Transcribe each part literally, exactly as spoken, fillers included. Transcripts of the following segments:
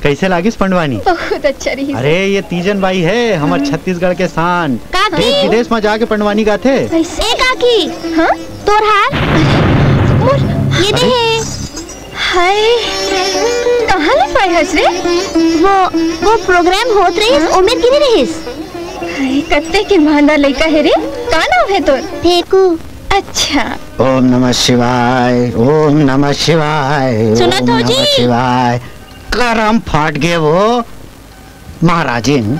कइसे लागिस पंडवानी? बहुत अच्छा रहिस। अरे, ये तीजन बाई हे, हमर छत्तीसगढ़ के शान। काकी। देश विदेश म जाके पंडवानी गाथे। ए काकी, हाँ? तोर हार। मोर, ये दे हे। हाय, कहाँ ले पाए हस रे? वो, वो program होत रहिस, ओमेर गिरे रहिस। हाय, कत्ते के ईमानदार लइका हे रे। का नाम हे तोर? फेकू। अच्छा। ओम नमः शिवाय, ओम नमः शिवाय, सुनत हो जी? शिवाय। करम फाट गे वो। महाराजिन,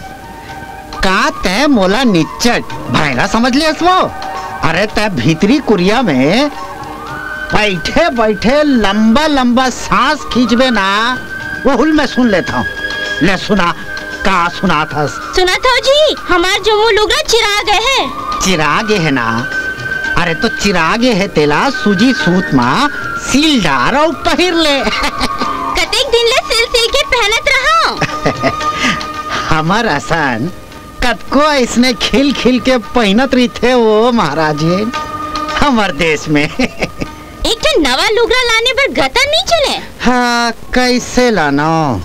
का तैं मोला निच्चट भैंरा समझ लेस वो? अरे, तैं भीतरी कुरिया में बइठे बइठे लंबा लंबा सांस खींचबे ना, वहू ल मैं सुन लेथंव। ले सुना, का सुनात हस? सुनत हो जी, हमर जुम्मो लुगरा चिरा गे हे। चिरा गे हे ना? अरे, तो चिरा गे हे तेला सूजी सूत मा सील डार अउ पहिर ले। कतेक दिन ले सिल सिल के पहनत रहंव। हमर असन कतको अइसने खिल खिल के पहिनत रहिथे वो महाराजिन, हमर देश में। एक ठन नवा लुगरा लाने बर गतर नइ चले। हाँ, कइसे लानंव?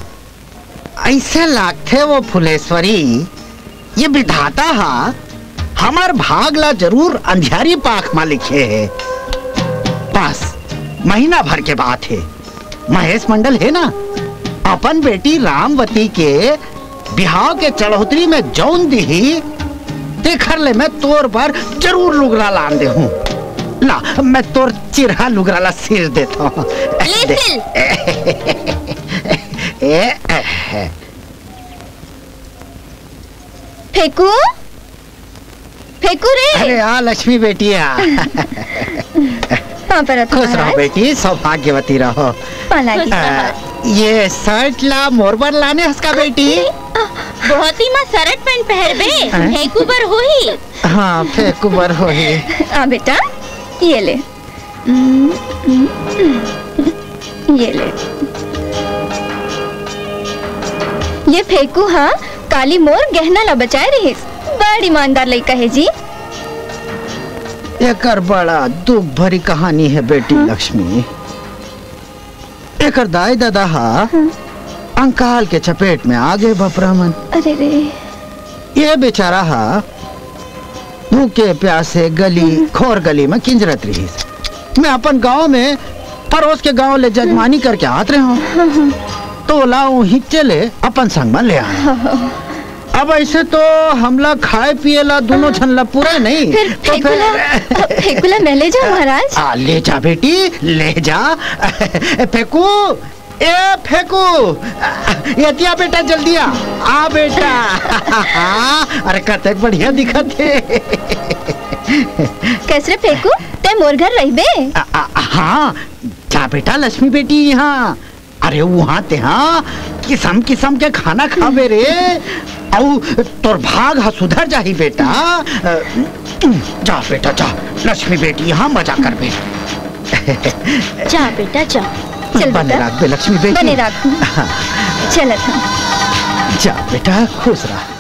अइसे लागथे वो फुलेश्वरी, ये विधाता हा हमर भाग ला जरूर अंधियारी पाख मा लिखे हे। बस महीना भर के बात हे, महेश मंडल हे ना, अपन बेटी रामवती के बिहाव के चढ़ोतरी में जउन दिही, तेखर ले मैं तोर बर जरूर लुगरा लान देहूं। ला, मैं तोर चिरहा लुगरा ला सिल देथंव। ले दे। सिल। ए, ए, फेकू, फेकू रे। अरे आ लक्ष्मी बेटी आ। पाँव परत हंव खुश रहो महाराज। बेटी, सौभाग्यवती रहो। पाँव लागी। आ, ये shirt ला मोर बर लाने हस का बेटी? बहुत ही माँ shirt pant पहरबे, हैं? फेकू बर होही। हाँ, फेकू बर होही। आ बेटा, ये ले। ये ले। ये फेकू हा काली मोर गहना ला बचाए रहिस। बड़ ईमानदार लइका हे जी। एकर बड़ा दुख भरी कहानी हे बेटी हाँ। लक्ष्मी। एकर दाई ददा हा हाँ। अंकाल के चपेट में आ गे बपरा मन। अरे रे। ये बेचारा हा भूखे प्यासे गली, हम्म। खोर गली में किंजरत रहिस। मैं अपन गांव में परोस के गांव ले जजमानी करके आत रहे हंव। हाँ, हाँ। तो ओला उहींचे ले अपन संग में ले आए। हाँ, हाँ। अब अइसे तो हमला खाए पिए ला दूनों हाँ। झन ला पूरे नहीं। फिर तो फेकू ला, फेकू ला मैं ले जाऊं महाराज? आ, ले जा बेटी, ले जा। फेकू, ए फेकू, एती आ बेटा, जल्दी आ, आ बेटा। अरे कतेक बढ़िया दिखत हे। कइसे रे फेकू, तैं मोर घर रहिबे? आ, आ, हाँ, जा बेटा लक्ष्मी बेटी इहाँ। अरे उहाँ तेहा किसम किसम के खाना खाबे रे। अउ तोर भाग ह सुधर जाही बेटा। अ, जा बेटा जा, लक्ष्मी बेटी इहाँ मजा करबे। जा बेटा जा। चल बने बेटा। राख बे लक्ष्मी बेटी। बने राख। हाँ। चलत हन। जा बेटा खुश रह।